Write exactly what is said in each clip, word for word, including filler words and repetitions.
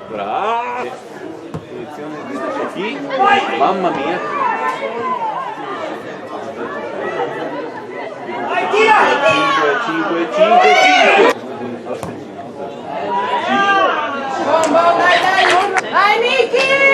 Bravo! Chi? Mamma mia! Cinque, cinque, cinque, cinque! Vai, Miki!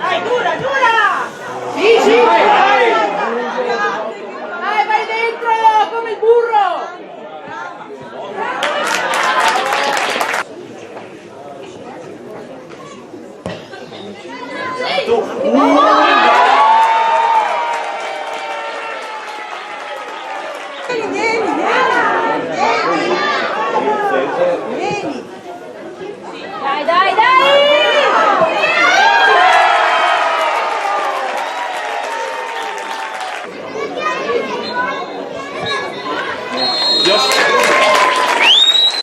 Dai, dura, dura! Sì, sì, vai! Dai, vai dentro come il burro! Dai, dai,